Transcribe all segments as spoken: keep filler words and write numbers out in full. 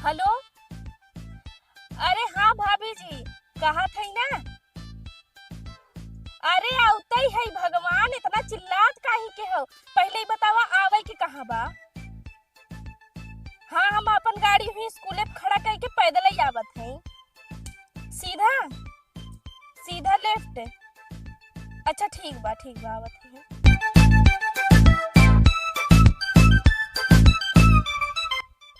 हेलो, अरे हाँ भाभी जी, कहा थई ना? अरे अउतई है भगवान, इतना चिल्लात काहे के हो? पहले ही बतावा, आवई के कहाँ बा? हाँ, हम अपन गाड़ी हुई स्कूले पे खड़ा करके पैदल ही आवत हई। सीधा, सीधा लेफ्ट। अच्छा, ठीक बा, ठीक बा, आवत हई।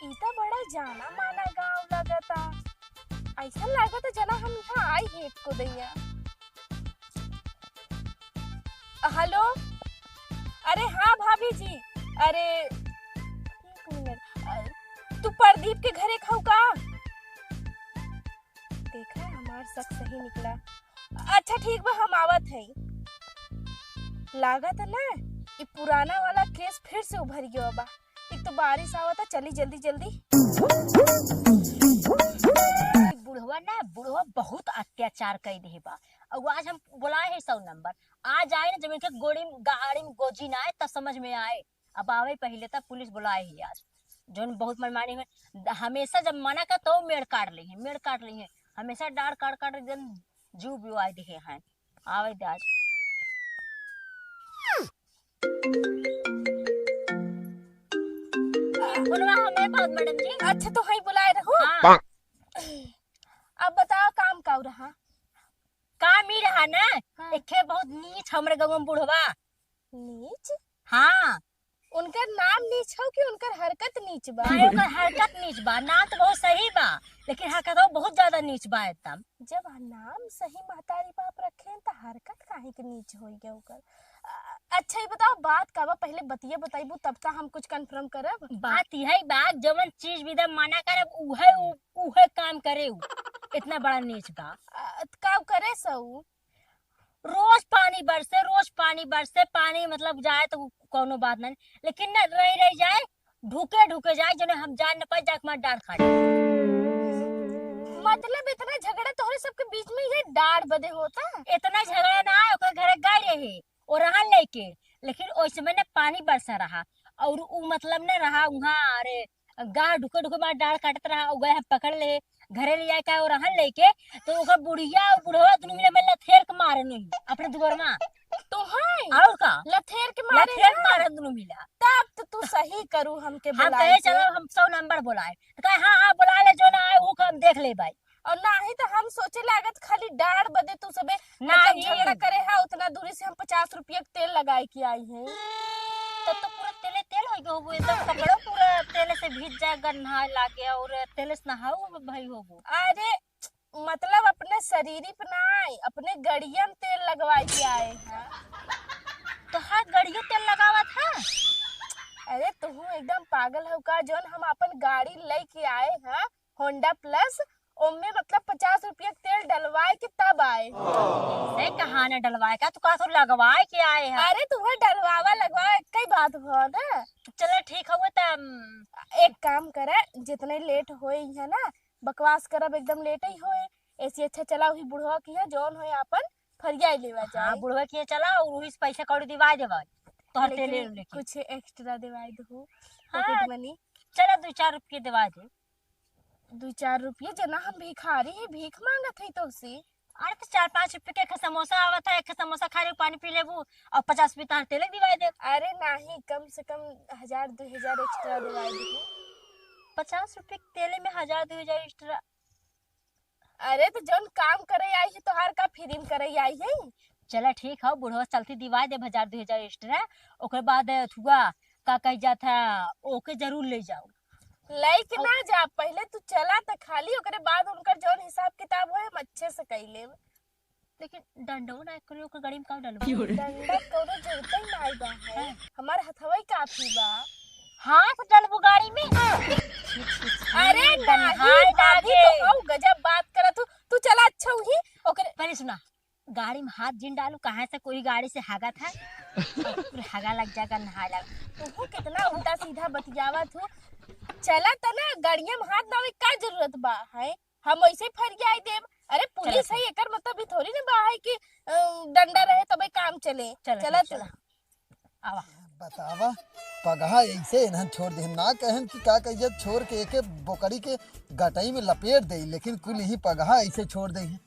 ई त बड़ा जाना माना गाँव लगता। ऐसा लगता जना हम यहाँ आई ही एको दइया। हेलो, अरे हाँ भाभी जी, अरे एक मिनट, अ, तू प्रदीप के घरे खाऊ का? देखा, हमार शक सही निकला। अच्छा ठीक बा, हम आवत हई। लागत है ना, ई पुराना वाला केस फिर से उभर गया बा। एक तो बारिश आवता, चली जल्दी जल्दी। ई बुढ़वा ना, बुढ़वा बहुत अत्याचार कई देहे बा। और आज हम बुलाए हैं सौ नंबर, आ जाए ना, जब इनके गोड़ी में, गाड़ी में गोजी ना आए, तब समझ में आए। अब आवे पहले, तब पुलिस बुलाए ही आज। जौन बहुत मनमानी है, हमेशा जब मना कर तो मेड़ काट ली है, मेड़ काट ली है, हमेशा डाड़ काट काट एकदम जीव बिवाए दिए हैं। आवे दे आज। फोनवा हमें बहुत, मैडम जी। अच्छा, तो हई बुलाए रहो। हाँ। अब बताओ, काम का रहा? काम ही रहा ना, हाँ। एक बहुत नीच हमरे गाँव में बुढ़वा। नीच? हाँ। उनकर नाम नीच हो कि उनकर हरकत नीच बा? अरे, ओकर हरकत नीच बा, नाम तो बहुत सही बा, लेकिन हरकत बहुत ज्यादा नीच बा एकदम। जब नाम सही महतारी बाप रखे हैं, त हरकत काहे के नीच होई गया ओकर? अ, अच्छा, ये बताओ, बात का बा? पहले बतिया बताइबू, तब त हम कुछ confirm करब। बात यही बा, जवन चीज भी दे मना करब, उहे उ-, उहे काम करे उ। इतना बड़ा नीच बा। अ, त का करे सऊ? रोज पानी बरसे, रोज पानी बरसे, पानी मतलब जाए तो कौनो बात नहीं, लेकिन ना रह, रह जाए, ढुके, ढुके जाए, जने हम जान न पाए, जाके मार डार खा जाए। मतलब इतना झगड़ा तोहरे सबके बीच में ये डार बदे होता? इतना झगड़ा ना है, ओकर घरे गए रहे, वो रहन लेके, लेकिन ओइ समय ना पानी बरसा रहा, और उ मतलब ना रहा उहाँ, अरे, गाय ढुके ढुके मार डार काटत रहा, उ गए हम पकड़ ले, घरे ले जाए का, और रहन लेके, तो ओकर बुढ़िया और बुढ़वा दुनू मिले में लथेर के मारे नहीं, अपने दुआर में। तो है? और का? लथेर के मारे लथेर के ना? मारे दुनू मिला। तब तो तू सही करू हमके हम बुलाए कहे के। चलो हम सौ नंबर बुलाए, तो कहे, "हाँ, हाँ, बुला ले, जो ना आए, वो हम देख ले भाई।" और नाही तो हम सोचे लागत खाली डार बदे तू सबे मतलब नाही। झगड़ा करे है, उतना दूरी से हम पचास रुपया के तेल लगाए के आई है। तब तो पूरा तेले तेल हो गयो होबो, एकदम कपड़ो पूरा तेल से भीज जाए, गन्हाए लागे और तेल से नहाओ भई होबो। अरे मतलब अपने शरीर पे ना आए, अपने गड़िया में तेल लगवाए के आए हैं। तो हाँ, गड़ियो तेल लगावत है। अरे तुहू एकदम पागल हो का, जौन हम अपन गाड़ी लेके आए हैं, Honda Plus, ओमे मतलब पचास रुपया के तेल डलवाए के तब आए। से कहाँ ने डलवाए का, तू का तो लगवाए के आए है। अरे तुम्हें डलवावा लगवावा एक ही बात भवा ना। चलो ठीक हवे त, अम, एक काम करे, जितने लेट होए है ना, बकवास करब एकदम लेट ही होए, ऐसी अच्छा चला वही बुढ़वा की है जौन होए आपन फरियाई लेवा हाँ, जाए। बुढ़वा की है चला और वही से पैसा कौड़ी दिवा देवा, तोहर लेकिन तेले लेके। कुछ extra दिवाई दहू, हाँ, pocket money। चला दो चार रुपये दिवा दे। दो चार रुपये, जना हम भिखारी है, भीख मांगत है तोसे। अरे तो चार पाँच रुपये के एक समोसा आवत है, एक समोसा खा ले, पानी पी लेबू और पचास रुपये तार तेले दिवाई दे। अरे नाही, कम से कम हजार दो हजार extra दिवाई दे। पचास रुपये के तेले में हजार दो हजार extra? अरे तो जौन काम करे आई है, तोहार का free में करे आई है? चला ठीक है, बुढ़वा चलती दिवाई दे हजार दो हजार extra, ओकर बाद थुआ का कह जात है, ओके जरूर ले जाओ। लेके ना जा, पहले तू चला त खाली, ओकरे बाद उनकर जौन हिसाब किताब होए, हम अच्छे से कई लेब। लेकिन डंडो ना करियो, ओकर गाड़ी में का डलबो? डंडा कोनो जरूरत ही नाई बा है। हाँ। हमार हथवा ही काफी बा। हाथ डलबो गाड़ी में? अरे नहीं, नहीं, भाभी, लागे। तो हऊ गजब बात करत हूँ। तू चला अच्छा हुई, ओकरे पहले सुना, गाड़ी में हाथ जिन डालू, कहाँ से कोई गाड़ी से हागत है, और फिर हागा लग जाएगा, नहाए लग। तू कितना उल्टा सीधा बतियावत हूँ। चला त ना, गाड़िया में हाथ डाले का जरूरत बा है? हम वैसे फरियाई देब। अरे पुलिस चला है, एकर मतलब ई थोड़ी ना बा है कि, अ, डंडा रहे तबे काम चले। चला, चला चला, तू। चला। आवा। बतावा, पगहा ऐसे इन्हन छोड़ देहन, ना कहन कि का कहिए, छोड़ के एके बोकरी के गटई में लपेट देई, लेकिन कुल ही पगहा ऐसे छोड़ देहन।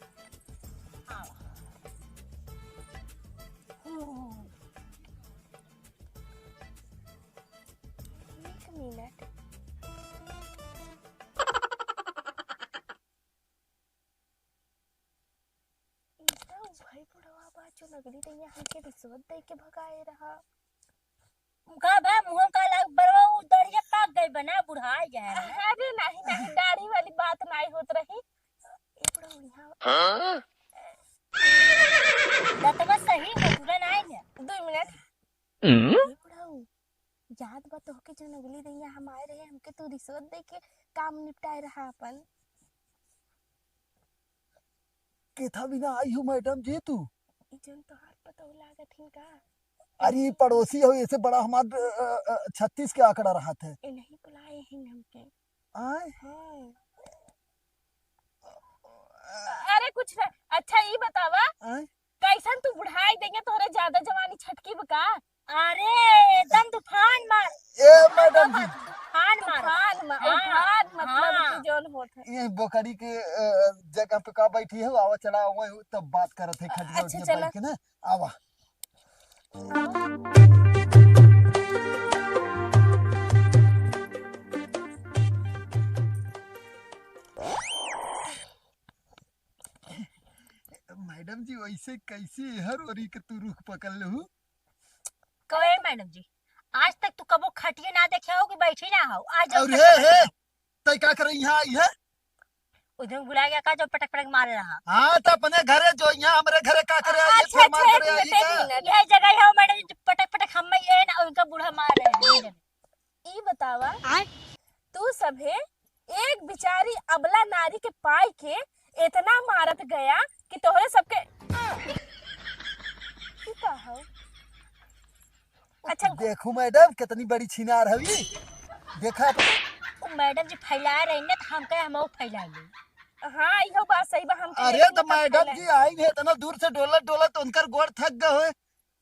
एक मिनट। ई तो वही बुढ़वा बा जो नगली दइया हमके रिश्वत दे के भगाए रहा। का बा, मुँह का लाग बरवा, उ दढ़िया पाक गई बना, बुढ़ाई गए हैं। अरे नहीं, नहीं, दाढ़ी वाली बात नहीं होत रही। ए बुढ़ऊ, यहाँ हाँ? दतवा सही है, पूरा नहीं है। दो मिनट। हम्म? ए बुढ़ऊ, याद बा तोहके जो नगली दइया हम आए रहे, हमके तू रिश्वत दे के काम निपटाए रहा अपन। केथा बिना आई हो मैडम जी तू? ई जौन तोहार पतोह लागत हिन का? अरे, ई पड़ोसी हो, ऐसे बड़ा हमार, अ, अ, अ, छत्तीस के आंकड़ा रहत है। ए, नहीं बुलाए हिन हमके। आय? हाँ। अरे, कुछ ना। अच्छा, ई बतावा, आय? कैसन तू बुढ़ाई देंगे, तोहरे ज्यादा जवानी छटकी बा का? अरे, एकदम तूफान मार। ए, मैडम जी। तूफान मार। तूफान मा-, हाँ, उफान, मतलब हाँ। कि जौन होत है। ये बोकरी के, अ, जगह पे का बैठी हो, आवा चला, आवा, तब बात करत है, खटिया अच्छा, उठिया चला। बैठ के ना, आवा। मैडम जी, वैसे कैसे हर ओरी के तू रुख पकड़ लेहू? कहे मैडम जी, आज तक तू कबो खटिए ना देखे हो कि बैठी ना हो, आज जब और तक हे, हे, तै का करे यहाँ आई है? उधर बुला गया का जो पटक पटक मारे रहा। हाँ, तो अपने घरे जो यहाँ हमरे घरे का करे आई है, अच्छा, छोड़ मार अच्छा, एक करे आई मिनट, एक का? मिनट। यह जगह है मैडम जी, पटक पटक हम ये ना उनका बूढ़ा मार रहे हैं, ये जगह। ई बतावा, आय? तू सभे एक बिचारी अबला नारी के पाई के इतना मारत गया कि तोहरे सबके, ई का हो? अच्छा, देखो मैडम, कितनी बड़ी छिनार हवी। देखा तो। ओ मैडम जी फैला रही ना, तो हम कहे हम फैला ले। हाँ, इहो बात सही बा, हम कहे अरे, इतनी तो मैडम फैला जी आई है, इतना दूर से डोलत डोलत उनकर गोड़ थक गए होए।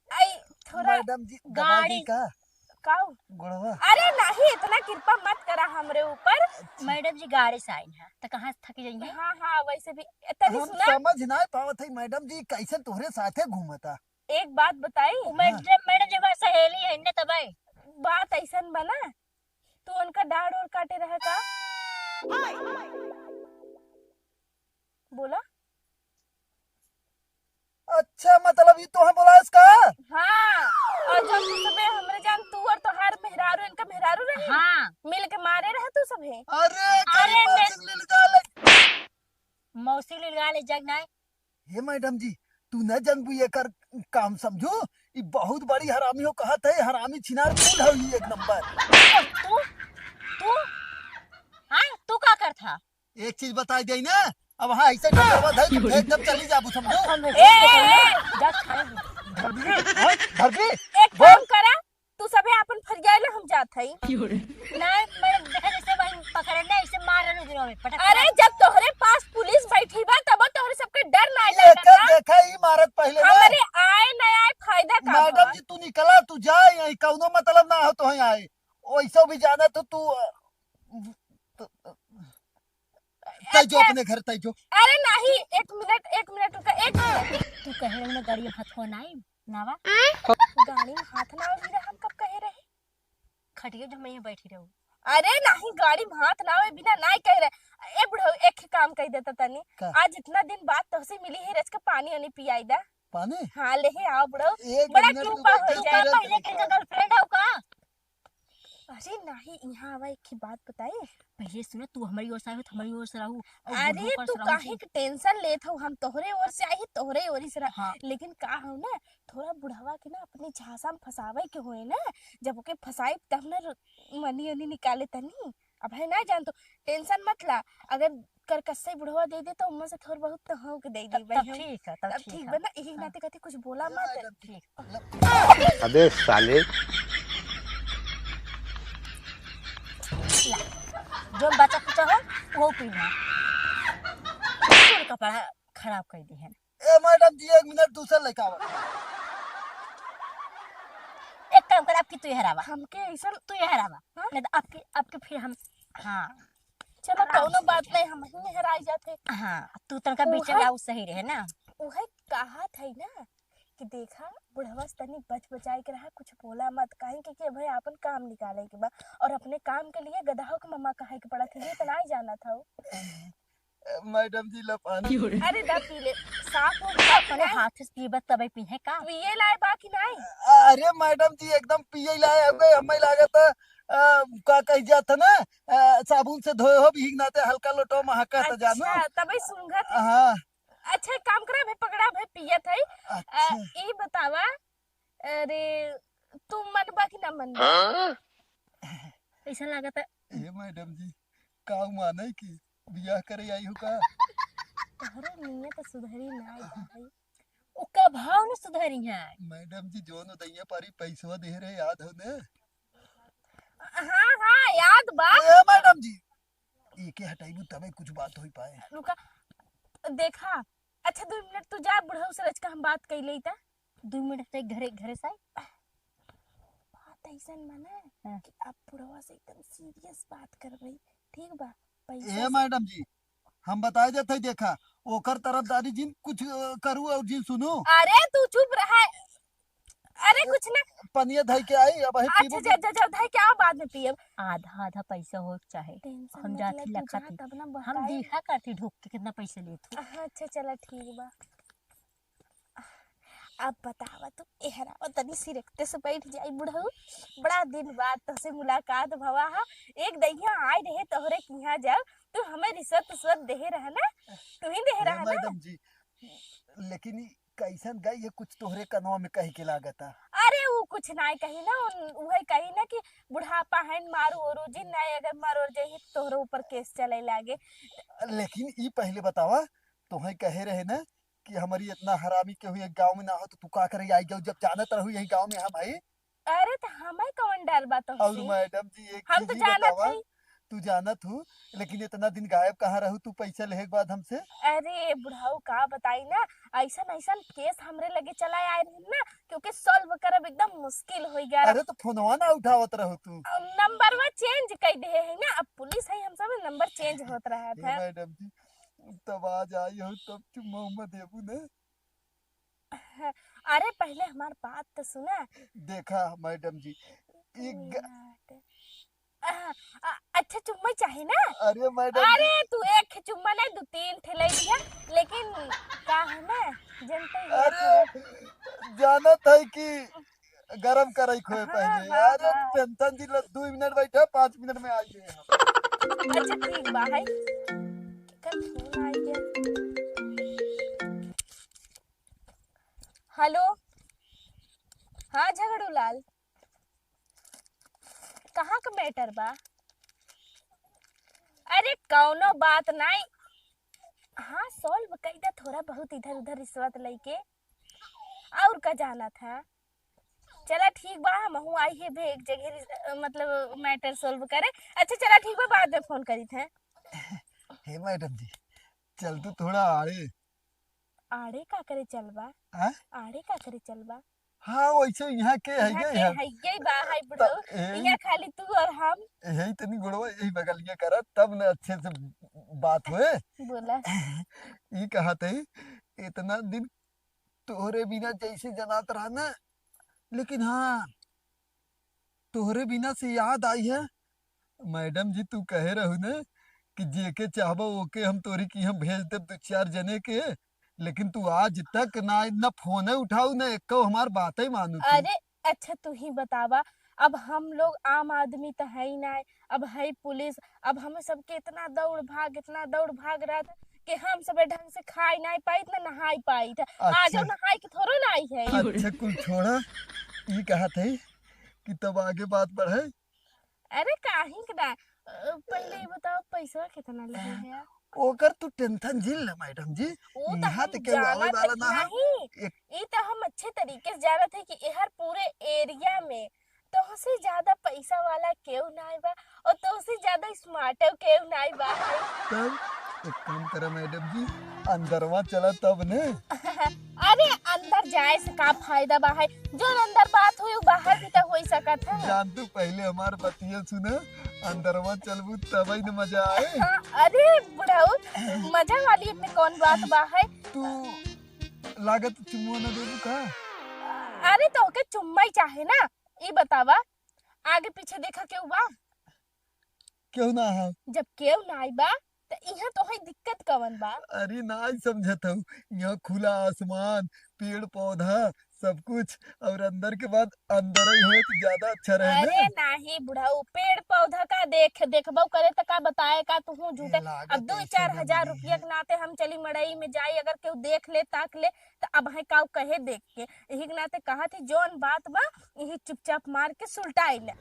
आई, थोड़ा मैडम जी, दवाई गाड़ी दी का? काऊ? गोड़वा। अरे नहीं, इतना कृपा मत करा हमरे ऊपर। अच्छा। मैडम जी गाड़ी से आई हैं, तो कहाँ से थकी जाएंगे? हाँ, हाँ, वैसे भी। ए, तनी हम सुना। समझ ना पावत है मैडम जी, कैसे तोहरे साथे घूमता। एक बात बताई? उ मैडम, हाँ। मैडम जी हमार सहेली है, इन्ने तबाई। बात ऐसन बा ना, तू उनका डाढ़ और काटे रहे का? बोला। अच्छा, मतलब, ई तोहे बोलाइस का? हाँ, और जब तू सबे हमरे जान, तू और तोहार मेहरारू, इनका मेहरारू रही? हाँ। मिल के मारे रहे तू सबे? अरे, अरे, गरीब मौसी के लिए निकाल। मौसी के लिए निकाल, जग नाय। हे मैडम जी, तू न जनबू एकर काम समझू, ई बहुत बड़ी हरामी हो कहत है, हरामी छिनार कुल हो ई एक नंबर। तू, तू, हाँ, तू का करत हा? एक चीज बताई देई ना, अब हाँ ऐसे डंडवा धर के फेंक देब, चली जाबू समझू। ए, ए, ए, जा खाए दे। धरबी, हाँ, धरबी। एक बोल। काम करा, तू सबे आपन फरियाइला, हम जात हई। क्यों रे? नहीं, मैं देखा जैसे वही पकड़े ना, ऐसे मार रहे उधर में, पटक अरे, पटक। जब तोहरे पास पुलिस बैठी बा, तब तोहरे सबके डर ना ये लगता। देखा, ई मारत पहले ना। हमरे आए ना आए फायदा का मैडम बा? जी, तू निकला, तू जा, यहीं कौनो मतलब ना हो तो आए। वैसे भी जाना तो तू, अ, तै जो अच्छा। अपने घर तै जो। अरे नहीं, एक मिनट, एक मिनट रुका, एक मिनट। तू कहे रही ना गाड़ी में हाथ हो नाई, नावा? गाड़ी में हाथ ना हो, हम कब कहे रहे? खटिया जो मैं यहाँ बैठी रहूँ। अरे नहीं, गाड़ी में हाथ ना हो, बिना नाई कहे रहे। ए बुढ़ऊ, एक ही काम कह देता तनी। का? आज इतना दिन बाद तोहसे मिली है, रच के पानी वानी पियाई दा। पानी? हाँ, ले ही आओ बुढ़ऊ। एक बड़ा मिनट कृपा रुको, हो एक जाए। मिनट पहले रुको। के girlfriend हो का? अरे नाही, यहाँ आवा, एक ही बात बताई। पहले सुनो, तू हमारी ओर से आई हो तो हमारी ओर से रहू, और अरे बुढ़ऊ पर तू से रहू काहे से। के tension लेत हो, हम तोहरे ओर से आई, तोहरे ओर से रह। हाँ। लेकिन का हो ना, थोड़ा बुढ़वा के ना अपने झांसा में फंसावे के होए ना, जब ओके फंसाई तब ना र-, मनी उनी निकाले तनी। अब है ना जान तो tension मत ला, अगर करकस्से बुढ़वा दे दे तो उम्मा से थोड़ बहुत तो हो के दे दी तब, भाई तब हम। ठीक है, तब तब ठीक ठीक है। बा ना, यही हाँ। नाते कहती कुछ बोला मत। ठीक। अबे साले। ला, जो बचा कुचा हो, वो पीना। कुल कपड़ा खराब कर दी है। ए मैडम जी, एक मिनट, दूसरा लेके आवा। एक काम कर, आपकी तू हरावा। हमके ऐसा तू हरावा। हाँ? नहीं तो आपकी, आपकी फिर हम, हाँ। चलो, कौनो बात नहीं, हम ही हराई जाते। हाँ, तू तनका बीच में आऊ, सही रहे ना। उहे कहा था ना कि देखा, बुढ़वा से तनी बच बचाई के रहा, कुछ बोला मत, काहे कि, कि भाई आपन काम निकाले के बा, और अपने काम के लिए गदहो के मम्मा कहे के पड़त है, ये तो नहीं जाना था। ए, मैडम जी, ला पानी। अरे दा, पी ले, साफ हो गया। अपने हाथ से पीबे तबे पीहे का? पिए लाए बा कि नहीं? अरे मैडम जी, एकदम पिए लाए हवे, हमें लागत है, अ, का कही जात है ना, अ, साबुन से धोए हो भी नाते हल्का लोटो महका तो जानू। अच्छा, तबे सूंघत है। हाँ। अच्छा, एक काम करा भाई, पकड़ा भाई, पियत है। अ, अच्छा। ई बतावा, अरे, तू मनबा कि ना मनबा? हाँ? ऐसा लागत है। ए मैडम जी, का माने कि बियाह करे आई हो का? तोहरो नियत सुधरी ना आई भाई। ओका भाव न सुधरी है। मैडम जी, जोन उदैया पारी पैसवा दे रहे, याद हो ने? हाँ, हाँ, याद बा। ए मैडम जी, एके हटाइबू तबे कुछ बात होई पाए। रुका, देखा, अच्छा, दो मिनट तू जा, बुढ़ऊ से रच के हम बात कई लेई ता। दो मिनट तक घरे, घरे से आई। बात ऐसन बा ना हाँ। कि अब बुढ़वा से एकदम सीरियस बात करबई, ठीक बा? पैसा ए से मैडम जी, हम बताए देत हई, देखा, ओकर तरफदारी जिन कुछ, अ, करू और जिन सुनू। अरे तू चुप रहा। अरे कुछ ना। पनिया धई के आई, अब वही अच्छा, पीबू जा, के। जा, जा, धई के आओ, बाद में पियब। आधा, आधा पैसा हो चाहे। टेंशन हम मत जात ले, ही तू जा, लखा थी। तब ना हम बताई। देखा करती ढुक के कितना पैसा लेत हो। हाँ, अच्छा, चला, ठीक बा। अब बतावा तू, एहरावा तनी सिरकते से बैठ जाई बुढ़ऊ। बड़ा दिन बाद तोसे मुलाकात भवा हा। एक दहिया आए रहे तोहरे किहाँ जाओ, तू हमें रिश्वत उश्वत देहे रहा ना, तू ही देहे ए रहा ना। मैडम जी, लेकिन ई कैसन गई है, कुछ तोहरे कनवा में कही के लागता। अरे ऊ कुछ नाय कही ना, उन-, उहे कही ना कि बुढ़ापा है न मारू ओरू जी, नाय अगर मर ओर जाई तो तोहरे ऊपर केस चले लागे। लेकिन ई पहले बतावा, तोहे कहे रहे ना कि हमारी इतना हरामी केहू एक गाँव में ना हो तो तू का करे आई गयो, जब जानत रहू यही गाँव में हम हई। अरे, त हमें कौन डर बा तोहसे? और मैडम जी, एक हम चीज तो ही जानत बतावा, हई। तू जानत हूँ, लेकिन इतना दिन गायब कहाँ रहू तू पैसा लेहे के बाद हमसे? अरे बुढ़ऊ, का बताई ना, ऐसन ऐसन केस हमरे लगे चला आए रहे ना, क्योंकि सॉल्व करब एकदम मुश्किल हो गया। अरे तो फोनवा ना उठावत रहू तू। नंबरवा चेंज कर दे है ना, अब पुलिस है, हम सब नंबर चेंज होत रहत हे है। मैडम जी, तब आज आई हो तब चुम्मा उम्मा देबू ना? अरे, पहले हमार बात तो सुना। देखा मैडम जी, ई ग- मिनट। आ, आ, अच्छा, चुम्मा चाही ना? अरे मैडम जी। अरे, तू एक ठे चुम्मा नहीं, दू तीन ठे ले लिया, लेकिन का है ना, जनते ही है अरे, जानत है कि गरम करे खोए हाँ, पहले। हाँ, अरे हाँ। टेंशन जी, लो, दो मिनट बैठे, पाँच मिनट में आ गए हम। अच्छा, ठीक बा, है। केकर फोन आ गया? हेलो, हाँ झगड़ू लाल, कहाँ का मैटर बा? अरे कौनो बात नाई, हाँ सॉल्व कई दा थोड़ा बहुत इधर उधर रिश्वत लइके, और का जाना था। चला ठीक बा, हमहू आई है बे एक जगह रिस-, मतलब मैटर सॉल्व करे। अच्छा चला ठीक बा, बाद में फोन करी थे। हे मैडम जी, चल तू थोड़ा आड़े। आड़े का करे चलबा? हाँ? आड़े का करे चलबा? हाँ, वैसे यहाँ के है यहाँ ये के है। है ये बा, है त-, बुढ़ऊ। ए, यहाँ खाली तू और हम। यही तनी गोड़वा यही बगलिया करा, तब न अच्छे से बात होए। बोला। ई कहत है, इतना दिन तोहरे बिना जैसे जनात रहा ना, लेकिन हाँ, तोहरे बिना से याद आई है, मैडम जी, तू कहे रहू ना कि जेके चाहबो ओके हम तोरी की हम भेज देब दो चार जने के, लेकिन तू आज तक ना, ना फोने उठाऊ, ना एको हमार बातें मानू तू। अरे, अच्छा, तू ही बतावा, अब हम लोग आम आदमी तो है ही ना, अब है पुलिस, अब हमें सबके इतना दौड़ भाग, इतना दौड़ भाग रहत कि हम सब ढंग से खाई नहीं पाइत, ना नहाई पाइत। अच्छा। आज नहाई के थोड़ो ना आई है। अच्छा, कुल छोड़ा, ई कहत है कि तब आगे बात बढ़े। अरे, काहे के ना? अ, पहले ये बताओ, पैसा कितना लगे है? ओकर तू टेंशन जिन ले, मैडम जी। वो तो यहाँ हम तो केहू आवे जानत वाला ना है। नहीं। एक ई तो हम अच्छे तरीके से जानत है कि एहर पूरे एरिया में तोहसे ज्यादा पैसा वाला केहू नाई बा और तोहसे ज्यादा स्मार्ट केहू नाई बा। तब एक काम करा, मैडम जी, अंदरवा चला तब ने। अरे, अंदर जाए से का फायदा बा है? जो अंदर बात हुई, उ बाहर भी तो हो सकत है। जान, तू पहले हमार बतिया सुना, अंदरवा चलबू तबई न मजा आए। हाँ, अरे बुढ़ऊ, मजा वाली में कौन बात बा है? तू लागत चुम्मा न देबू का? अरे, तोहके चुम्मा ही चाहे ना, ई बतावा, आगे पीछे देखा केहू बा? केहू ना है। जब केहू ना आई बा, त इहाँ तोहे दिक्कत कवन बा? अरे, ना समझत हूँ, यहाँ खुला आसमान, पेड़ पौधा, सब कुछ, और अंदर के बाद अंदर ही होए तो ज्यादा अच्छा रहे ना। अरे नाही बुढ़ऊ, पेड़ पौधा का देख, देखबो करे त का बताए का, तू झूठे। अब दो चार हजार रुपया के नाते हम चली मड़ई में जाई, अगर केहू देख ले, ताक ले, त अब है काऊ कहे देख के। यही के नाते कहा थी, जौन बात बा, यही चुपचाप मार के सुलटाई ले।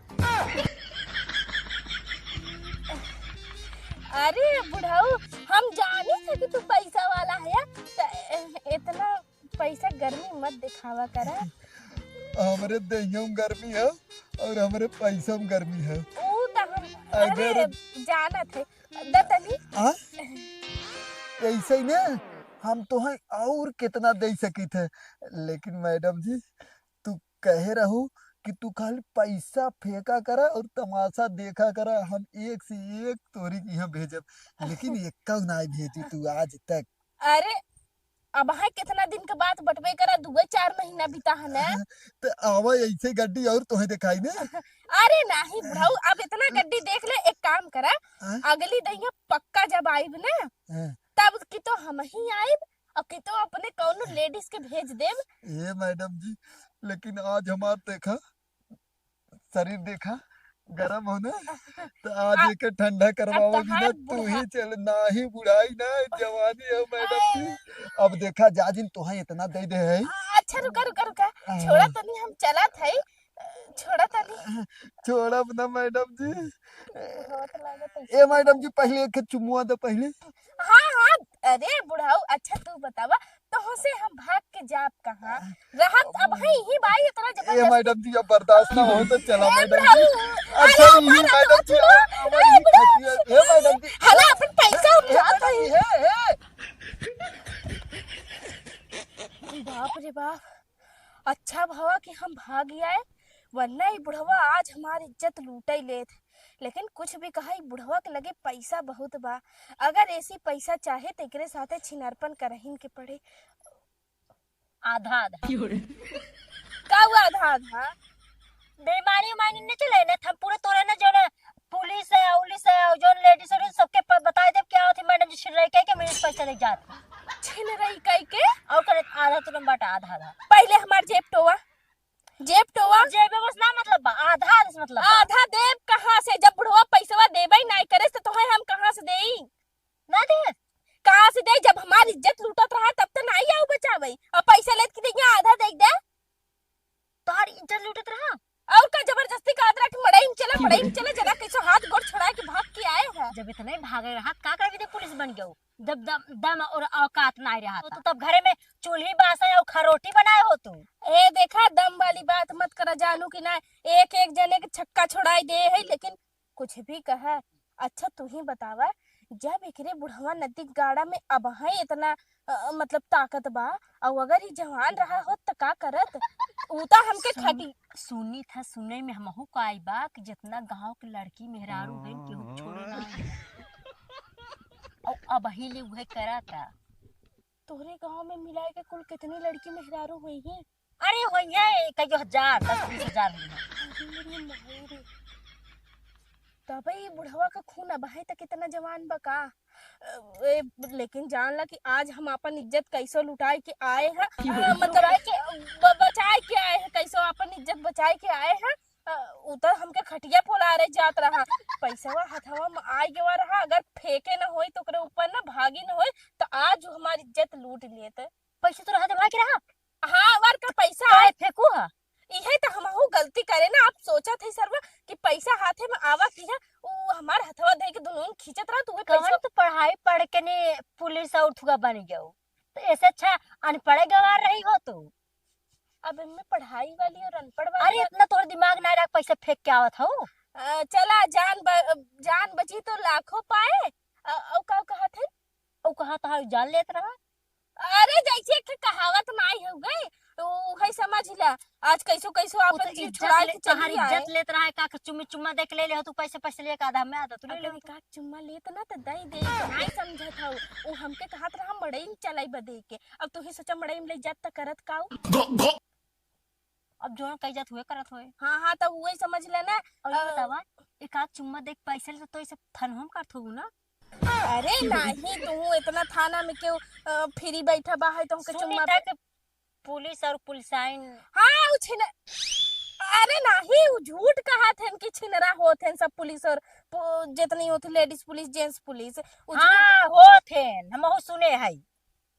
अरे बुढ़ऊ, हम जानी थे कि तू पैसा वाला है, त इतना पैसा गर्मी मत दिखावा करा। हमरे देहिया में गर्मी है और हमरे पैसा में गर्मी है। ऊ त हम, अगर अरे, जानत है। द तनी। हाँ? ऐसे ही ना, हम तोहे और कितना दे सकित है, लेकिन मैडम जी, तू कहे रहू कि तू खाली पैसा फेंका करा और तमाशा देखा करा, हम एक से एक तोरी के यहाँ भेजब, लेकिन एक्का नाई भेजी तू आज तक। अरे, अब है कितना दिन के बात बटबे करा, दुए चार महीना बीता है ना। त आवा ऐसे गड्डी और तोहे दिखाई ने। अरे नाही बुढ़ऊ, अब इतना गड्डी देख ले, एक काम करा, हाँ? अगली दहिया पक्का जब आइब ना, हाँ। तब की तो हम ही आइब और की तो अपने कौनो लेडीज के भेज देब। ए मैडम जी, लेकिन आज हमार देखा, शरीर देखा, गरम हो ना, तो आज आ, एके ठंडा अब करवावा तोहार बिना तू ही बुढ़ा- चल, नाही बुढ़ाई ना, जवानी है मैडम जी। अब देखा जा जिन तोहे इतना दे दे है। आ, अच्छा रुका, रुका, रुका, हाँ। छोड़ा तनी, हम चलत है, छोड़ा तनी। छोड़ब ना मैडम जी। बहुत लागत है। ए मैडम जी, पहले एक चुमुआ दे पहले। हाँ, हाँ, अरे बुढ़ऊ, अच्छा तू बतावा, तोहसे हम भाग के जाब कहाँ? रहत अब है यही बाई, इतना ए जबरदस्ती। मैडम जी, अब बर्दाश्त ना हो तो चला ए मैडम जी। बुढ़ऊ, अच्छा, अरे यही हमारा मैडम जी, बात सुनो। अब ए यही बुढ़ऊ, खटिया, ए मैडम जी। हला अपन पैसा हम ए जात मैडम हई। जी, हे, हे। बाप रे बाप, अच्छा भवा कि हम भाग आए, वरना ई बुढ़वा आज हमार इज्जत लूटे लेत। लेकिन कुछ भी कहा, ई बुढ़वा के लगे पैसा बहुत बा। अगर ऐसी पैसा चाहे त एकरे साथे छिनरपन करहिन के पड़े। आधा आधा। का हुआ आधा आधा? बेईमानी उमानी न चले न, हम पूरे तोरे न जो न पुलिस है, उलिस है, और जो लेडीज है, सबके प-, बताए देब क्या होती मैडम जी छिनरई कह के मेरे से पैसा ले जात। छिनरई कह के? और करे आधा तो न बाटा, आधा आधा। पहले हमार जेब टोवा, जेब टोवा। जेब में बस ना मतलब बा, आधा आधा से मतलब बा। आधा देब कहाँ से, जब बुढ़वा पैसवा देबे नाई करे त तोहे हम कहाँ से देई? ना दे। कहाँ से दे? जब हमार इज्जत लूटत रहा तब तो नाई आऊ बचावे, और पैसा लेत की देखिए आधा दे दे। तोहार इज्जत लूटत रहा? और का जबरदस्ती का अदरक मड़ई में चला, मड़ई में चला, जना कैसे हाथ गोड़ छुड़ा के भाग के आए हैं। जब इतना ही भागे रहा, का करे दे पुलिस बन गयो? जब दम, दम और औकात ना रहा तो, तो तब घरे में चूल्ही बासन और खरोटी बनाए हो तू। ए देखा, दम वाली बात मत करा जानू कि ना, एक एक जने के छक्का छोड़ाई दे है, लेकिन कुछ भी कहा। अच्छा तू ही बतावा, जब एकरे बुढ़वा नदी गाड़ा में अब है इतना, अ, मतलब ताकत बा, और अगर ई जवान रहा होत त का करत? ऊ त हमके सुन-, खटी। सुनी था, सुने में हमहू को आई बा कि जितना गांव के लड़की मेहरारू गई केहू छोड़े ना। और अब ही ले उहे करा था। तोहरे गांव में मिलाए के कुल कितनी लड़की मेहरारू हुई हैं? अरे होइहे कई हजार, दस बीस हजार होइहे। अरे मेरी माई रे। तबे ई बुढ़वा का खून अबहे तक इतना जवान बा का? अ, ए, लेकिन जान ला कि आज हम आपन इज्जत कैसो लुटाए के आए हैं, अ, मतलब के ब-, बचाए के आए हैं, कैसो आपन इज्जत बचाए के आए हैं। अ, उ त हमके खटिया पोलारे जात रहा, पैसवा हथवा में आइ गवा रहा, अगर फेंके न होई त ओकरे ऊपर न भागी न होई, त आज उ हमार इज्जत लूट लेत। पैसे तो रहा जमा के रहा। हाँ, अवर का पैसा काहे आए। फेंकू हा? इहे त हमहू गलती करे ना। आप सोचत है सरवा कि पैसा हाथे में आवा किहा, उ हमार हथवा धइ के दुनों खींचत रहा, त उहे कवन पैसा तो पढ़ाई पढ़ के ने पुलिस और थुआ बन गयो, तो ऐसे अच्छा अनपढ़े गवार रही हो तू। अब इनमें पढ़ाई वाली और अनपढ़ वाली अरे, बात इतना तोर दिमाग ना रख, पैसा फेंक के आवत हो। अ, चला, जान ब-, जान बची तो लाखों पाए। अ, अउ का कहत है? उ कहत है, जान लेत रहा। अरे, जैसे एक ठे कहावत नाई हो गई, तो उहे समझ ला, आज कैसो कैसो उ आपन तो जीव इज्जत छुड़ाए ले, के तोहार चली आए। इज्जत लेत रहा है, का के चुम्मी चुम्मा देख ले ले हो तू, पैसे पैसे लेके आधा में आधा तू ले अगर ले। एक आध चुम्मा लेत ना तो दई दे, तो नहीं समझत हऊ। उ हमके कहत रहा मड़ई में चलाई बदे के, अब तू ही सोचा मड़ई में ले जात त करत काऊ। अब जोन कही जात हुए करत होए। हाँ, हाँ, तब उहे समझ ले ना। और ये अ, बतावा, एक आध चुम्मा देख पैसे ले तो, तो इसे थन हम करत होगू ना। अरे नाही, तू इतना थाना में क्यों, अ, फ्री बैठा बा है, तो हमके सुनी चुम्मा था कि पुलिस और पुलिसाइन। हाँ, उ छिन-, अरे नाही, उ झूठ कहत हन कि छिनरा होत हन सब पुलिस और पु-, जितनी होती लेडीज पुलिस, जेंट्स पुलिस, उ झूठ। हाँ, होत हन, हमहू सुने हई।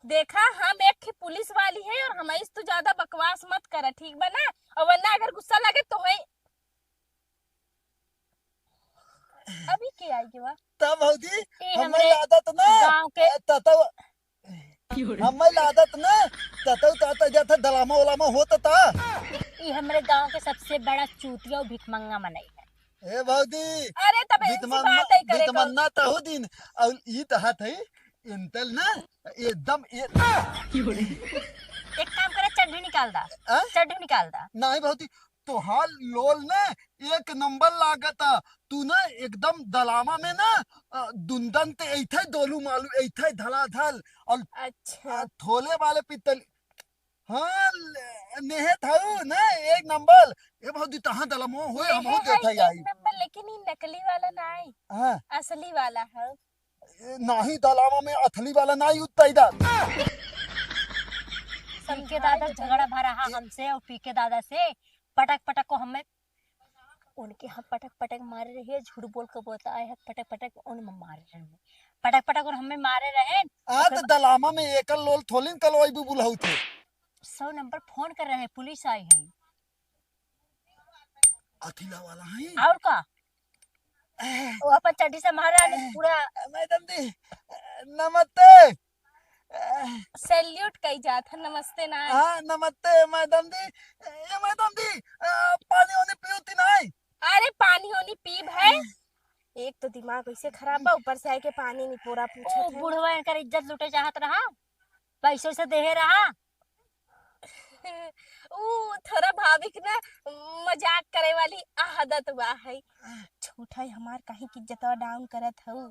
देखा, हम एक ठे पुलिस वाली है और हमइस तू ज्यादा बकवास मत करा, ठीक बा ना? और वरना अगर गुस्सा लगे तो है। अभी के आई के बा? तब भौजी, ए, हमें हमरे आदत ना, गाँव के ततौ, हमें आदत ना, ततौ तात जाता दलामा उलामा होता ता। ई हमरे गाँव के सबसे बड़ा चूतिया और भिखमंगा मनई है। ए भौजी, अरे तब इनसे भिखमंगा, बात है करे का? भिखमंगा तहु दिन, और ई तहत है, इंतल ना, एकदम ए- एक काम करे, चड्ढी निकाल दा। आ? चड्ढी निकाल दा। नहीं भौजी, तोहार लोल ने एक नंबर लागता। तू ना एकदम दलामा में ना, अ, दुंदन ते ऐथे दोलू मालू, ऐथे धलाधल। और, अच्छा। अ, थोले वाले पित्तल। हाँ, ले-, नेहे थाऊ ना एक नंबर। ए भौजी, तहाँ दलामा होए, हम हो नेहे देत है हई एक आई। नंबर, लेकिन ई नकली वाला ना आई। हाँ। असली वाला है। ए, नाही दलामा में अथली वाला नाही उत्ता इधर। पीके दादा झगड़ा भरा हा हमसे और पीके दादा से पटक पटक को हमें, उनके हम पटक पटक मारे रहे, झूठ बोल के बताए है, पटक पटक उन मारे रहे, पटक पटक और हमें मारे रहे। आ तो दलामा में एकल लोल थोलिन कलवाई भी बुलाऊ थे। सौ नंबर फोन कर रहे, पुलिस आई है। अथिला वाला है। और का? वो अपन चड्ढी से महारानी पूरा मैडम जी, नमस्ते। सैल्यूट कई जात है, नमस्ते ना। हाँ, नमस्ते मैडम जी। ए मैडम जी, अ, पानी वानी पियो ती नाई? अरे पानी वानी पीब है। एक तो दिमाग ऐसे खराब बा, ऊपर से आके पानी नहीं पूरा पूछत ओ है। बुढ़वा इनकर इज्जत लूटे चाहत रहा, पैसों से देहे रहा। ऊ थोड़ा भाभी के ना मजाक करे वाली आदत बा है। छोटा है हमार, काहे की इज्जतवा डाउन करत हऊ?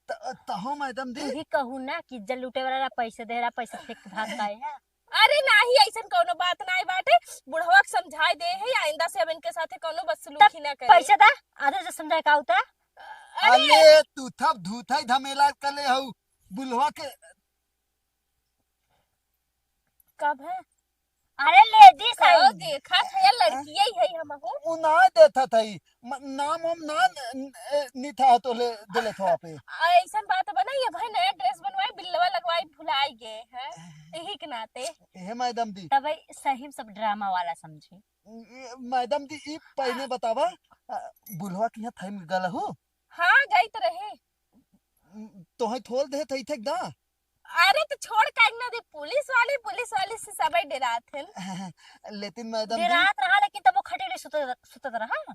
त-, तहो मैडम दी। तू ही कहू ना कि इज्जत लूटे वाला पैसे दे रहा, पैसे फेंक के भाग गए हैं। अरे नाही, ऐसन कौनो बात नाही बाटे। बुढ़वा के समझाई दे है, आइंदा से अब इनके साथे कौनो बदसलूकी ना करे। पैसे दा, आधे से समझाए का होता? अरे अरे, तू थप धूथाई धमेला कर ले हऊ, बुढ़वा के। कब है? अरे, लेडीस का आई। देखा था, ये लड़किये ही है हमहू। उ ना देता था ई। म-, नाम हम ना न-, न-, ए, निथा तो ले, देले था पे। ऐसन बात बा ना, ये भाई नया ड्रेस बनवाई, बिल्लवा लगवाई, भुलाई गए हैं। यही के नाते। ए, मैडम दी। तब भाई सही में सब ड्रामा वाला समझी। ए, मैडम दी, ई पहले बतावा, अ, बुढ़वा के यहाँ थाई में गल हो? हाँ, गई तो रहे। तोहे थोल दे थई थे दा। अरे तो छोड़ काहे ना दे, पुलिस वाली, पुलिस वाली से सबई डेरात हैं। लेकिन मैडम जी। डेरात रहा, लेकिन तब वो खटे नहीं सुतत, सुतत रहा।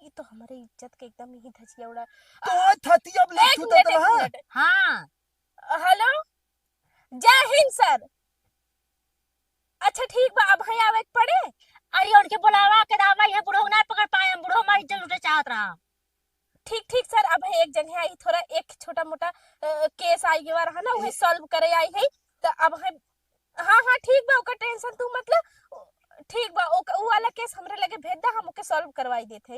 ई तो हमरे इज्जत के एकदम ही धजिया उड़ा। तो थती अब ले एक सुतत मिनट, एक रहा। मिनट। हाँ। हेलो, जय हिंद सर। अच्छा ठीक बा, अब है आवे के पड़े। अरे उनके बुलावा के दावा, ये बुढ़ऊ ना पकड़ पाए, हम बुढ़ऊ हमारी इज्जत लूटे चाहत रहा। ठीक, ठीक सर, अब है एक जगह आई, थोड़ा एक छोटा मोटा, अ, केस आई गवा रहा ना, उहे सॉल्व करे आई है। तो अब है, हाँ, हाँ, ठीक बा, ओकर टेंशन तू मत ले। ठीक बा, ओक-, उ वाला केस हमरे लगे भेज दे, हम ओके सॉल्व करवाई देत है।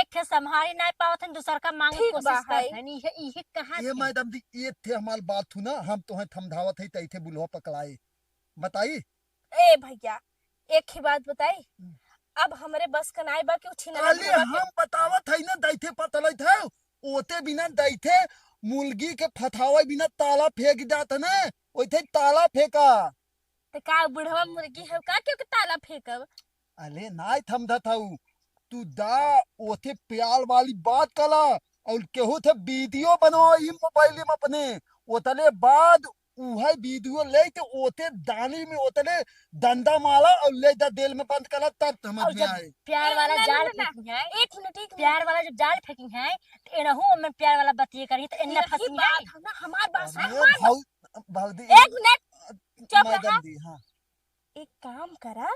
एक है संभाली ना पावत है, दूसर का मांगे ठीक कोशिश बा, करत है। है। इहे, इहे कहा ये थे। मैडम जी, ये थे हमार बात हु ना, हम तोहे थमधावत है, तई थे बुलवा पकड़ाए। बताई? ए भैया, एक ही बात बताई, हम्म। अब हमरे बस का नाई बा कि उ छिनरा अरे, बुढ़वा के हम बतावत है ना, दैथे पतलैत है, ओते बिना दैथे मुर्गी के फथावे बिना ताला फेंक जात है ना, ओइथे ताला फेंका। तो का बुढ़वा मुर्गी है का, क्यों के ताला फेंकब? अले नाई थमधत हऊ, तू दा ओथे प्यार वाली बात कला और केहू थे वीडियो बनवा ई मोबाइल में अपने, ओतले बाद उहे वीडियो ले के ओते दानी में ओतले डंडा माला और ले जा जेल में बंद कला, तब समझ और में जब आए। प्यार वाला ए, ना, जाल ना, ना, फेंकी है, एक मिनट, एक मिनट। प्यार वाला जब जाल फेंकी है, तो एनहू में प्यार वाला बतिये करी, तो एनहू यही फंसी है। बात है ना, हमार बात सुन, अरे हमार बात। भाऊ, भौजी, एक मिनट, चुप मैडम रहा। जी, हाँ। एक काम करा,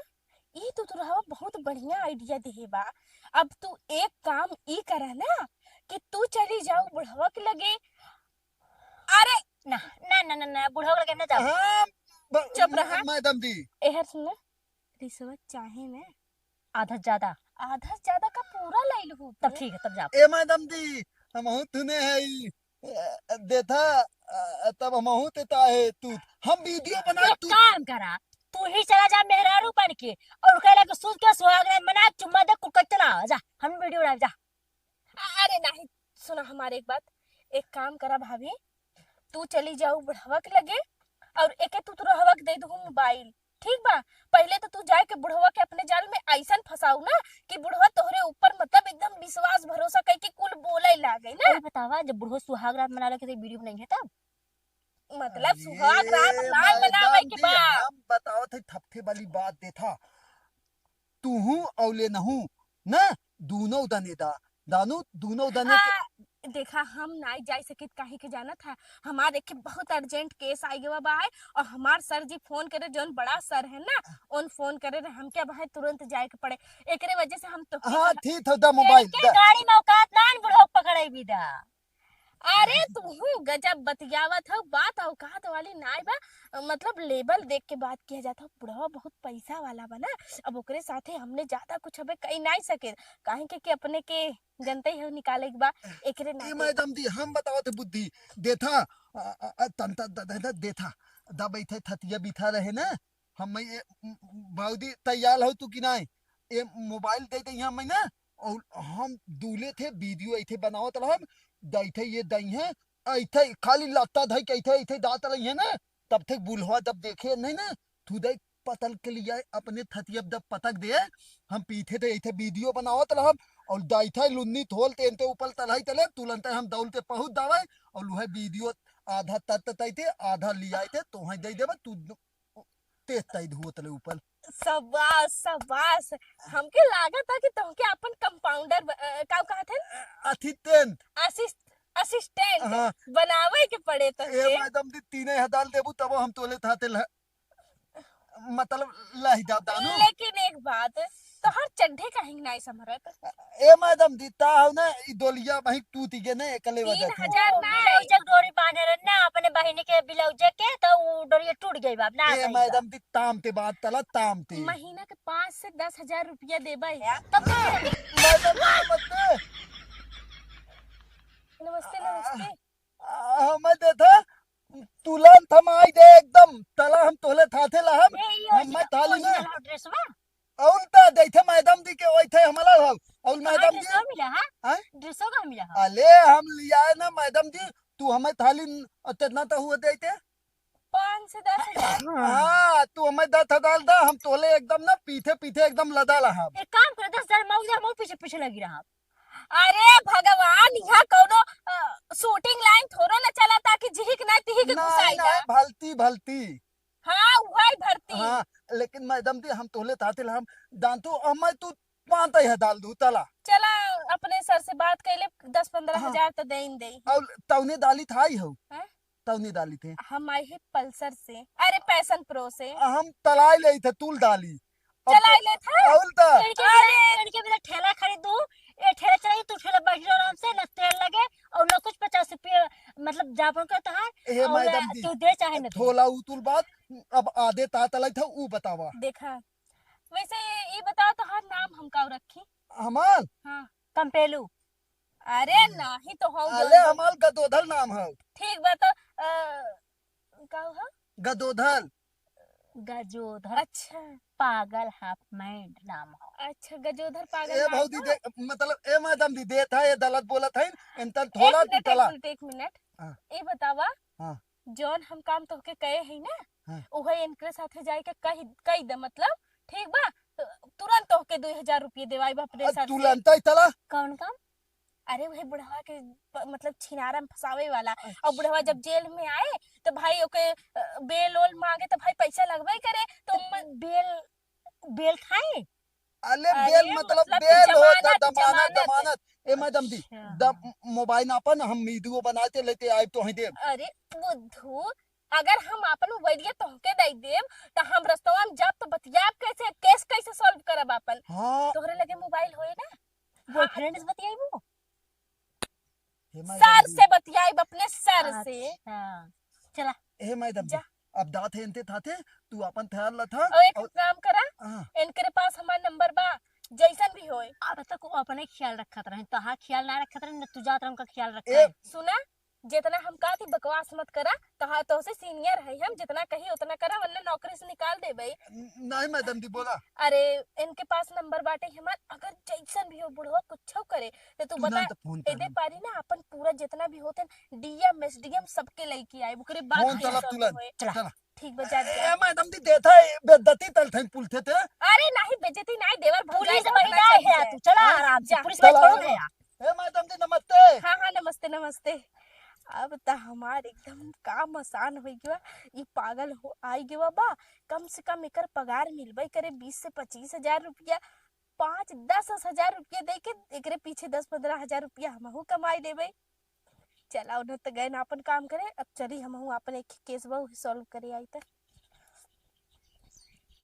ई तो तुरहवा बहुत बढ़िया idea देहे बा। अब तू एक काम ई करा ना कि तू चली जाऊ बुढ़वा के लगे। अरे ना, ना, ना, ना, ना, बुढ़वा के लगे ना जाओ। हाँ, ब-, चुप रहा। मैडम जी। एहर सुन ना, रिश्वत चाहे ना? आधा से ज्यादा। आधा से ज्यादा का पूरा लई लहू तब तू। ठीक है, तब जाओ। ए मैडम जी, हमहू तुने है ई, ए, देथा, अ, तब हमहू ते ताहे तू, हम video बना एक तू। काम करा, तू ही चला जा मेहरारू बन के, और कहला कि सूत के सुहाग रात मना, चुम्मा दे, कुकर चला, जा, हम video बनाए, जा। अ-, अरे नहीं, सुना हमारे एक बात, एक काम करा भाभी, तू चली जाऊ बुढ़वा के लगे और एके तू तुरहवा के दे दू मोबाइल, ठीक बा? पहले तो तू जाए के बुढ़वा के अपने जाल में ऐसन फंसाऊ ना कि बुढ़वा तोहरे ऊपर मतलब एकदम विश्वास भरोसा करके कुल बोले लागे ना। अरे बतावा, जब बुढ़वा सुहाग रात मना लेके तो video बनाई है तब? मतलब अरे सुहाग रात ना मैडम मनावे के जी, बा। हम बतावत है थपथे वाली बात देथा। तूहू औले नहू ना, दूनौ दने दा, दानू दूनौ दने के हाँ, देखा, हम नाई जाई सकित, काहे के जानत है, हमार एक बहुत urgent case आइ गवा बा है, और हमार सर जी फोन करे, जौन बड़ा सर है ना, उन फोन करे रहे, हमके अब है तुरंत जाए के पड़े, एकरे वजह से हम तोहके हाँ, कहत ठीक है, दा मोबाइल इनके दा। गाड़ी में औकात ना है, बुढ़ऊ पकड़े भी दा। अरे तू गजब बतियावत हो, बात औकात वाली नाई बा, मतलब level देख के बात किया जाता हो, बुढ़वा बहुत पैसा वाला बा ना, अब ओकरे साथे हमने ज्यादा कुछ अबे कही नाई सके, काहे के कि अपने के जनते ही हो निकाले के बा, एकरे ए नाते। मैडम जी, हम बतावत है बुद्धि, देथा, अ, अ, अ, तन, तन, तन, तन, देथा, दब बैठे थतिया बिठा रहे ना, हम मैं ये, म, म, बाउदी तैयार हो तू कि नाई? ए मोबाइल दे दे यहाँ मैं ना, और हम दूले थे, video ऐथे बनावत रहब, दैथे ये दई है, ऐथे खाली लत्ता धई के ऐथे, ऐथे दात रही है ना, तब थे बुढ़वा जब देखे नहीं ना, तू दे पतल के लिए अपने थतियब जब पटक दे, हम पीठे थे ऐथे video बनावत रहब, और दैथे लुन्नी थोल ते एनते ऊपर तलहई तले, तुरंते हम दौड़ के पहुँच जावे, और उहे video आधा तत तैते, आधा लियाए थे, तोहे दे देबे, तू तेज ताई धुओ तले ऊपर। शाबाश, शाबाश। हमके लागत है कि तुमके अपन compounder ब-, अ, का कहत है? असिस्टेंट। असिस-, असिस्टेंट हाँ। बनावे के पड़े ए तुमके। मैडम जी, तीन हजार देबू तबो हम तोले थाते ल-, मतलब लहि जा दानू। लेकिन एक बात, तोहर चड्ढे काहे के नाई संभरत? ए मैडम जी, ता हो ना, ई डोलिया वहीं टूट गए ना, एकले वजह तीन हजार से। ना, ब्लाउज के डोरी बांधे रहे ना, अपने बहिनी के ब्लाउज के, तो उ डोरिया टूट गई बा, ना ए सही बा। मैडम जी, ताम ते बात तला, ताम ते। महीना के पाँच से दस हजार रुपया देबा यार, तब तो मैडम जी, नमस्ते। नमस्ते, नमस्ते। आ, हमें दे था, तुरंत हम आई दे एकदम, तला हम तोले थाथे ला हम, ए, ई हम मैं original, थाली ना। Original हो dress में? और ता देथे मैडम जी के ओइथे हमला हो। और कहाँ मैडम जी? Dress मिला, हाँ? हाँ? Dress कहाँ मिला, हाँ? अले हम लियाए ना मैडम जी, तू हमें थाली न-, अतना तो हुआ देते। पाँच से दस हजार। हाँ, तू हमें दस हजार दा, हम तोले एकदम ना पीछे पीछे एकदम लदा ला हम। एक काम कर, दस हजार मऊ जा, मऊ पीछे पीछे लगी रहा। अरे भगवान, यहाँ कौनो, अ, shooting line थोड़ो ना चला ताकि जिहिक ना तिहिक ना, घुसाई ना, ना। भलती, भलती। हाँ, उहै भरती। हाँ, लेकिन मैडम जी, हम तोले ताते ला हम दान तो, हम मैं तू पाँच हजार डाल दू, तला। चला, अपने सर से बात कैले, दस पन्द्रह हजार हाँ। तो देइन देई। और तौने डाली था ही हो। हैं? तौने डाली थे। हम आई है Pulsar से, अरे Passion Pro से। हम तलाई ले थे, तूल डाली। अब चलाई तो ले था? और तो। इनके बिना, अरे! इनके बिना ठेला खरीदू, ए ठेला चलाई, तू ठेला बैठ जाओ आराम से, ना तेल लगे और ना कुछ, पचास रुपये, मतलब, जापन करता है, ए और मैडम जी, तू दे चाहे ना दे। थोला उतुल बात, अब आधे ता तलाई था, ऊ बतावा। देखा, वैसे ये, ये बताओ, तोहार नाम हम का रखी? हमार? हाँ। कंपेलू। अरे, नाही तो हौ अले, जौन। हमार गदोधर नाम है। ठीक बा, तो, अ, का हो? गदोधर। गजोधर। अच्छा। पागल half mind नाम हो। अच्छा, गजोधर पागल ए नाम भौजी हो? देख, मतलब, ए मैडम जी, देत है, ये गलत बोलत है, इनतन एक थोड़ा मिनट, एक टूटला। मिनट, एक मिनट। हाँ। ए बतावा, हाँ। जौन हम काम तोहके कहे है ना, हाँ। उहे इनकरे साथे जाए के कही, कही दे, मतलब, ठीक बा? तो तुरंत तोहके दो हजार रुपये देवाई बा अपने आ, सर से। तुरंत ही तला। कौन काम? अरे, वही बुढ़वा के प-, मतलब, छिनारा में फंसावे वाला। और बुढ़वा अच्छा। जब जेल में आए, तो भाई ओके, अ, बेल ओल मांगे, तो भाई पैसा लगबे करे, तो म- बेल, बेल खाए? अले, अरे, बेल मतलब मतलब कि बेल हो, जमानत, द-, दमानत, जमानत। दमानत। ए, मैडम जी, अच्छा। द-, मोबाइल अपन हम वीडियो बनाते लेते आए तो हैं देब। अरे, बुद्धू, अगर हम आपन मोबाइलिया तोहके दे देब, त हम रस्तवा में जाब त बतियाब कैसे, केस कैसे सॉल्व करब आपन? हाँ। तोहरे लगे मोबाइल होए ना? बॉयफ्रेंड से बतियाइबू? हे मैडम सर जी। से बतियाइब, अपने सर से। अच्छा, चला। हे मैडम जी, जा। अब दात है इनते थाते, तू आपन ख्याल रखा। और एक और काम करा, हाँ। इनके पास हमार नंबर बा, जैसन भी होए। अब तक वो अपने ख्याल रखत रहे, तोहार ख्याल ना रखत रहे, न तू जात रहे उनका ख्याल रखा ए, है। सुना, जितना हम कहती बकवास मत करा, तोहार तोहसे सीनियर है हम, जितना कही उतना करा, वरना नौकरी से निकाल देबे। नहीं मैडम जी, बोला। अरे, इनके पास नंबर बाटे हमार, अगर जैसन भी हो बुढ़वा कुछ करे, तो तू तू बता, ना तो फोन कर एदे दे। पारी ना अपन पूरा जितना भी होते हैं, डीएम, एसडीएम सबके लइके आए, ओकरे बाद फोन चला, तुलन, होए। चला। चला। ठीक बा, जा, ए, जा। ए, मैडम जी, देता है, बेइज्जती तल ठाई पुलते थे। अरे, नहीं, बेइज्जती नहीं, देवर भौजाई पुलिस का बहिना होना है चाहिए। तू, चला हाँ, आराम से, जा। पुलिस चला। बहिना है। ए, मैडम जी, नमस्ते। हाँ, हाँ, नमस्ते, नमस्ते। अब त हमार एकदम काम आसान हो गया। ई पागल हो, आई गया बा, कम से कम एकर पगार मिलबे करे बीस से पच्चीस हजार रुपया, पाँच, दस हजार रुपया दे के एकरे पीछे दस पन्द्रह हजार रुपया हमहू कमाई लेबे। चला, उन्हें तो गए ना अपन काम करे, अब चली हमहू अपन एक केस बा, उहे सॉल्व करे आई त।